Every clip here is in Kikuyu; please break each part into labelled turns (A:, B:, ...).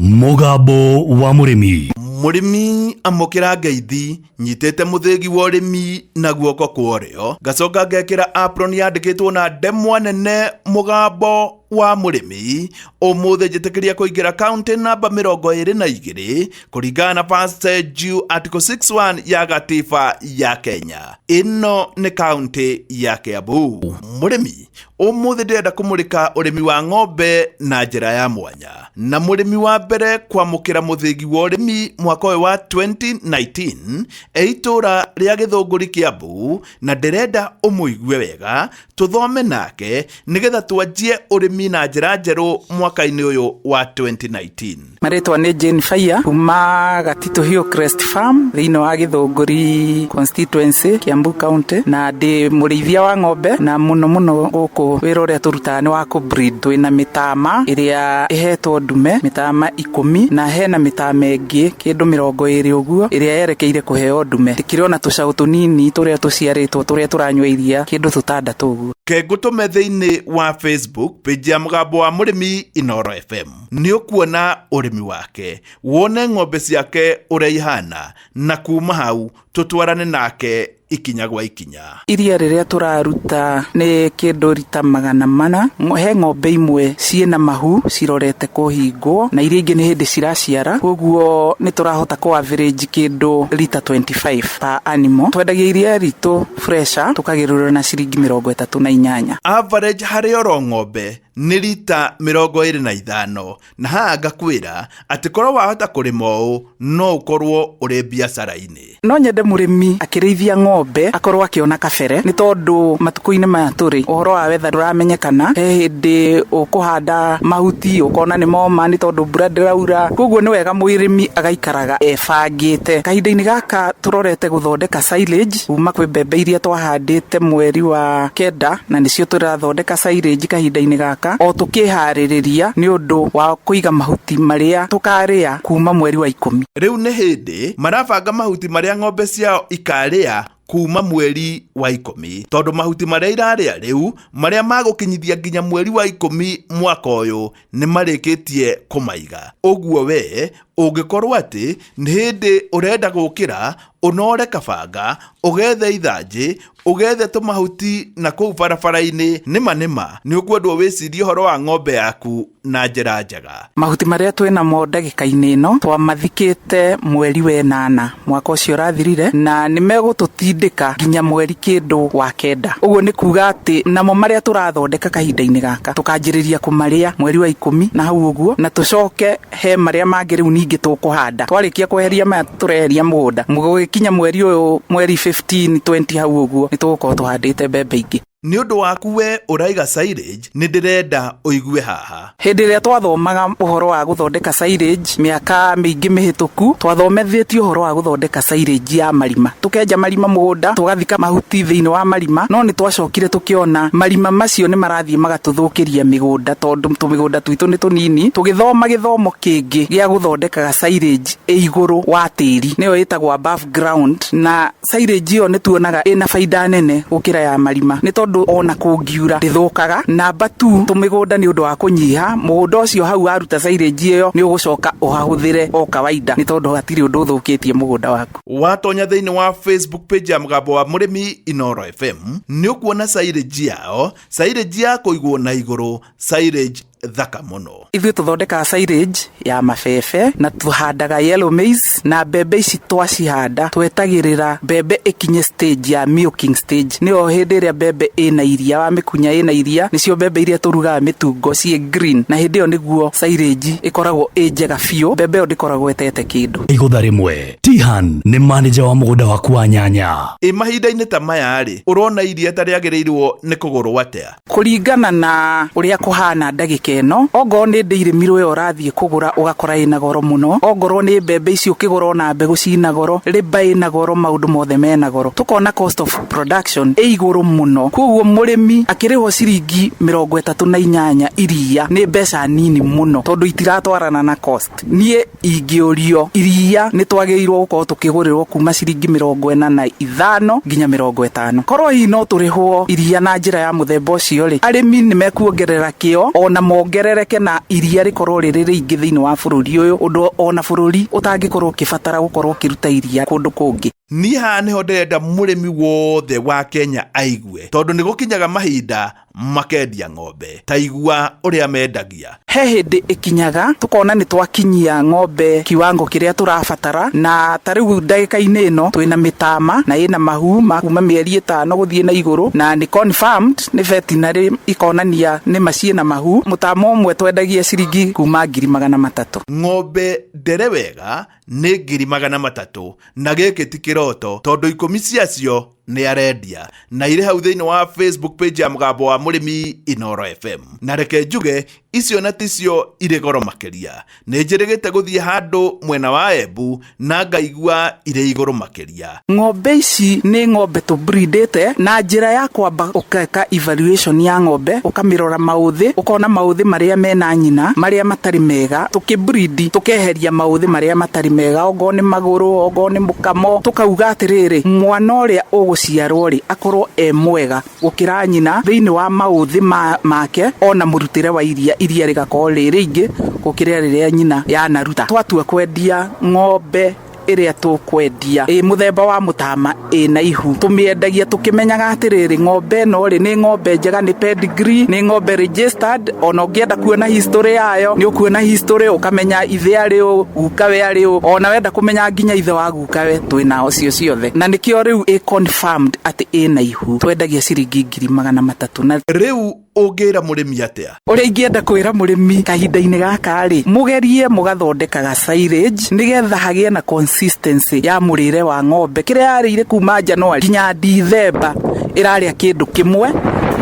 A: Mũgambo wa mũrĩmi.
B: Mũrĩmi amũkĩra ngeithi nyitĩte mũthĩgi wa ũrĩmi na guoko kwa ũrĩo, ngacoka ngekĩra apron yandĩkĩtwo na ndemwa nene mũgambo wa mũrĩmi. Ũmũthĩ njĩtĩkĩria kũingĩra kaunti namba 22 kũringana na First Jew Article 61 ya gatiba ya Kenya. Ĩno nĩ kaunti ya Kiambu. Mũrĩmi, ũmũthĩ ndĩrenda kũmũrĩka ũrĩmi wa ng'ombe na njĩra ya mwanya, na mũrĩmi wa mbere kwamũkĩra mũthĩgi wa ũrĩmi mwaka ũyũ wa 2019 e itũũra rĩa Gĩthũngũri Kiambu, na ndĩrenda ũmũigue wega tũthome nake nĩgetha twanjie ũrĩmi na njĩra njerũ mwaka-inĩ ũyũ wa 2019.
C: Marĩtwa nĩ Jane Faiya kuma Gatitũ Hillcrest Farm thĩinĩ wa Gĩthũngũri constituency, Kiambu County, na ndĩ mũrĩithia wa ng'ombe, na mũno mũno gũkũ wĩra ũrĩa tũrutaga nĩ wa kũ breed. Twĩna mĩtama ĩrĩa ĩhetwo ndume, mĩtama 10, na hena mĩtama ĩngĩ kĩndũ 20 ũguo ĩrĩa yerekeire kũheo ndume. Ndĩkĩrĩ ona tũcaũ tũnini tũrĩa tũciarĩtwo tũrĩa tũranyua iria kĩndũ tũtandatũ ũguo.
B: Kengũtũme thĩinĩ wa Facebook page ya Mũgambo wa Mũrĩmi Inooro FM. Nĩ ũkuona ũrĩmi wake, wone ng'ombe ciake ũrĩa ihana, na kuma hau tũtwarane nake ikinya gwa ikinya.
C: Iria rĩrĩa tũraruta nĩ kĩndũ rita 400. He ng'ombe imwe ciĩna mahu cirorete kũhingwo, na iria ingĩ nĩ hĩndĩ ciraciara, koguo nĩ tũrahota kũ average kĩndũ rita 25 per animal. Twendagia iria ritũ fresha tũkagĩrĩrwo na ciringi 38.
B: Average harĩ oro ng'ombe nĩ rita 25, na haha ngakwĩra atĩ korwo wahota kũrĩma ũũ no ũkorwo ũrĩ biacara-inĩ.
C: No nyende mũrĩmi akĩrĩithia ng'ombe akorwo akĩona kabere, nĩ tondũ matukũ-inĩ maya tũrĩ ũhoro wa weather ndũramenyekana. He hĩndĩ ũkũhanda mahuti ũkona nĩ moma nĩ tondũ mbura ndĩraura, koguo nĩ wega mũrĩmi agaikaraga ebangĩte. Kahinda-inĩ gaka tũrorete gũthondeka silage kuma kwĩ mbembe iria twahandĩte mweri wa 9, na nĩcio tũrathondeka silage kahinda-inĩ gaka, o tũkĩharĩrĩria nĩ ũndũ wa kũiga mahuti marĩa tũkarĩa kuma mweri wa 10.
B: Rĩu nĩ hĩndĩ marabanga mahuti marĩa ng'ombe ciao ikarĩa kuma mweri wa 10, tondũ mahuti marĩa irarĩa rĩu marĩa magũkinyithia nginya mweri wa 10 mwaka ũyũ nĩ marĩkĩtie kũmaiga. Ũguo we ũngĩkorwo atĩ nĩ hĩndĩ ũrenda gũkĩra, ũnore kabanga, ũgethe ithanjĩ, ũgethe tũmahuti na kũu barabara-inĩ, nĩma nĩma nĩ ũkwendwo wĩcirie ũhoro wa ng'ombe yaku na njĩra njega.
C: Mahuti marĩa twĩnamo ndagĩka-inĩ ĩno twamathikĩte mweri wa 8 mwaka ũcio ũrathirire, na nĩ megũtũtindĩka nginya mweri kĩndũ wa 9. Ũguo nĩ kuga atĩ namo marĩa tũrathondeka kahinda-inĩ gaka tũkanjĩrĩria kũmarĩa mweri wa 10 na hau ũguo, na tũcoke he marĩa mangĩ rĩu ningĩ tũkũhanda. Twarĩkia kweheria maya tũreheria mũgũnda, gũgĩkinya mweri ũyũ mweri 15 20 hau ũguo nĩ tũgũkorwo tũhandĩte mbembe ingĩ.
B: Nĩ ũndũ waku we ũraiga silage, nĩ ndĩrenda ũigue haha.
C: Hĩndĩ ĩrĩa twathomaga ũhoro wa gũthondeka silage mĩaka mĩingĩ mĩhĩtũku, twathomethĩtio ũhoro wa gũthondeka silage ya marima. Tũkenja marima mũgũnda, tũgathika mahuti thĩinĩ wa marima, no nĩ twacokire tũkĩona marima macio nĩ marathiĩ magatũthũkĩria mĩgũnda tondũ tũmĩgũnda twitũ nĩ tũnini. Tũgĩthoma gĩthomo kĩngĩ gĩa gũthondekaga silage ĩ igũrũ wa tĩri, nĩyo ĩtagwo above ground, na silage ĩyo nĩ tuonaga ĩna baida nene gũkĩra ya marima, nĩ tondũ ona kũngiura ndĩthũkaga. Namba 2, tũmĩgũnda nĩ ũndũ wa kũnyiha mũgũnda ũcio hau waruta silage ĩyo nĩ ũgũcoka ũhahũthĩre o kawaida, nĩ tondũ hatirĩ ũndũ ũthũkĩtie mũgũnda waku.
B: Watonya thĩinĩ wa Facebook page ya Mũgambo wa Mũrĩmi Inooro FM nĩ ũkuona silage yao, silage ya kũigwo na igũrũ, silage thaka mũno.
C: Ithuĩ tũthondekaga silage ya mabebe na tũhandaga yellow maize, na mbembe ici twacihanda twetagĩrĩra mbembe ĩkinye stage ya milking stage, nĩyo hĩndĩ ĩrĩa mbembe ĩna iria, wamĩkunya ĩna iria, nĩcio mbembe iria tũrugaga mĩtungo ciĩ green, na hĩndĩ ĩyo nĩguo silage ĩkoragwo ĩ njega biũ, mbembe ĩyo ndĩkoragwo ĩtete kĩndũ.
A: Igũtha rĩmwe, Tihan nĩ manager wa mũgũnda waku wa nyanya.
B: Ĩ mahinda-inĩ ta maya rĩ, ũrona iria ta rĩagĩrĩirwo nĩ kũgũrwo atĩa?
C: Kũringana na ũrĩa kũhana ndagĩka ĩno, ongorwo nĩ dairy meal ĩyo ũrathiĩ kũgũra ũgakora ĩna goro mũno, ongorwo nĩ mbembe ici ũkĩgũra ona mbegũ cina goro, labour ĩna goro, maũndũ mothe mena goro, tũkona cost of production ĩ igũrũ mũno. Koguo mũrĩmi akĩrĩhwo ciringi 38 iria nĩ mbeca nini mũno, tondũ itiratwarana na cost. Niĩ ingĩũrio iria nĩ twagĩrĩirwo gũkorwo tũkĩgũrĩrwo kuma ciringi 45 nginya 50. Korwo hihi no tũrĩhwo iria na njĩra ya mũthemba ũcio rĩ, arĩmi nĩ mekuongerera kĩo ona mongerere Wongerereke na iria rĩkorwo rĩrĩ rĩingĩ thĩinĩ wa bũrũri ũyũ, ũndũ ona bũrũri ũtangĩkorwo ũkĩbatara gũkorwo ũkĩruta iria kũndũ kũngĩ.
B: Niĩ haha nĩho ndĩrenda mũrĩmi wothe wa Kenya aigue, tondũ nĩ gũkinyaga mahinda makendia ng'ombe. Ta igua ũrĩa mendagia.
C: He hĩndĩ ĩkinyaga tũkona nĩ twakinyia ng'ombe kiwango kĩrĩa tũrabatara, na ta rĩu ndagĩka-inĩ ĩno twĩna mĩtama na ĩna mahu ma kuma mĩeri 5 gũthiĩ na igũrũ, na nĩ confirmed nĩ veterinary ikonania nĩ ma ciĩna mahu. Mũtama ũmwe twendagia ciringi kuma 300,000.
B: Ng'ombe ndere wega nĩ 300,000, na gĩkĩ ti kĩroto tondũ 10 ciacio nĩ arendia na irĩ hau thĩinĩ wa Facebook page ya Mũgambo wa Mũrĩmi Inooro FM. Na reke njuge icio na ticio irĩ goro makĩria. Nĩ njĩrĩgĩte gũthiĩ handũ mwena wa Embu na ngaigua irĩ igũrũ makĩria.
C: Ng'ombe ici nĩ ng'ombe tũbreedĩte na njĩra ya kwamba ũgeka evaluation ya ng'ombe, ũkamĩrora maũthĩ, ũkona maũthĩ marĩa mena nyina, marĩa matarĩ mega, tũkĩbreed tũkeheria maũthĩ marĩa matarĩ mega, ongorwo nĩ magũrũ, ongorwo nĩ mũkamo, tũkauga atĩrĩrĩ, mwana ũrĩa ũgũciarwo rĩ akorwo e mwega gũkĩra nyina thĩinĩ wa maũthĩ make, ona mũrutĩre wa iria, iria rĩgakorwo rĩ rĩingĩ gũkĩra rĩrĩa nyina yanaruta. Twatua kwendia ng'ombe ĩrĩa tũkwendia ĩ mũthemba wa mũtama ĩna ihu, tũmĩendagia tũkĩmenyaga atĩrĩrĩ, ng'ombe ĩno rĩ nĩ ng'ombe njega, nĩ pedigree, nĩ ng'ombe registered. Ona ũngĩenda kuona history yayo nĩ ũkuona history, ũkamenya ithe arĩ ũ, gukawe arĩ ũ, ona wenda kũmenya nginya ithe wa gukawe twĩnao cio ciothe, na nĩkĩo rĩu ĩ confirmed atĩ ĩna ihu. Twendagia ciringi 300,000. Na
B: rĩu ũngĩra mũrĩmi atĩa?
C: Ũrĩa ingĩenda kwĩra mũrĩmi kahinda-inĩ gaka rĩ, mũgerie mũgathondekaga silage nĩgetha hagĩe na consistency ya mũrĩre wa ng'ombe. Kĩrĩa yarĩire kuma January nginya December ĩrarĩa kĩndũ kĩmwe,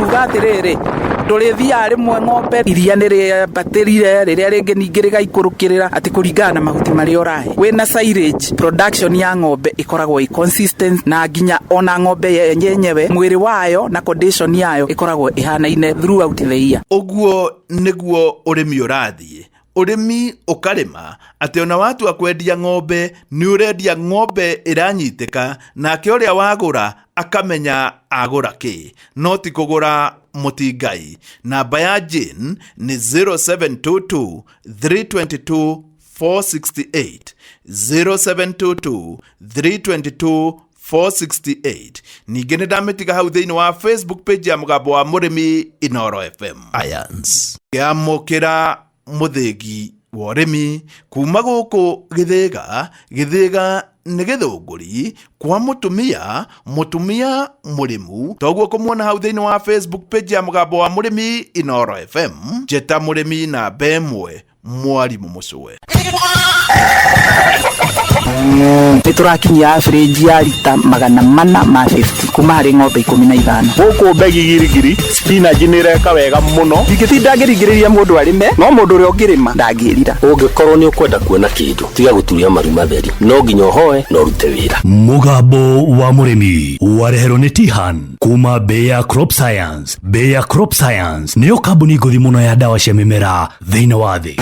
C: kuga atĩrĩrĩ, ndũrĩthiaga rĩmwe ng'ombe iria nĩ rĩambatĩrire, rĩrĩa rĩngĩ ningĩ rĩgaikũrũkĩrĩra, atĩ kũringana na mahuti marĩa ũrahe. Wĩna silage, production ya ng'ombe ĩkoragwo ĩ consistent, na nginya ona ng'ombe yenyewe mwĩrĩ wayo na condition yayo ĩkoragwo ĩhanaine throughout the year.
B: Ũguo nĩguo ũrĩmi ũrathiĩ. Ũrĩmi ũkarĩma atĩ ona watua kwendia ng'ombe nĩ ũrendia ng'ombe ĩranyitĩka, nake ũrĩa wagũra akamenya agũra kĩ, no ti kũgũra mũtingai. Namba ya Jane nĩ 0722 322 468, 0722 322 468. Ningĩ nĩ ndamĩtiga hau thĩinĩ wa Facebook page ya Mũgambo wa Mũrĩmi Inooro FM. Irons yamũkĩra mũthĩgi wa ũrĩmi kuma gũkũ Gĩthĩga. Gĩthĩga nĩ gĩthũngũri kwa mũtumia, mũtumia mũrĩmu, toguo kũmuona hau thĩinĩ wa Facebook page ya Mũgambo wa Mũrĩmi Inooro FM. Njĩta mũrĩmi namba 1, mwarimũ mũcũe.
C: Nĩ tũrakinyia average ya rita 450 kuma harĩ ng'ombe 15.
D: Gũkũ Mbegi Girigiri spinach nĩ ĩreka wega mũno.
C: Ingĩtinda ngĩringĩrĩria mũndũ arĩme, no mũndũ ũrĩa ũngĩrĩma ndangĩrira.
E: Ũngĩkorwo nĩ ũkwenda kuona kĩndũ, tiga gũturia maru matheri, no nginya ũhoe na ũrute wĩra.
A: Mũgambo wa Mũrĩmi wareherwo nĩ Tihan kuma Bayer Crop Science. Bayer Crop Science nĩyo kambuni ngũthi mũno ya ndawa cia mĩmera thĩinĩ wa thĩ.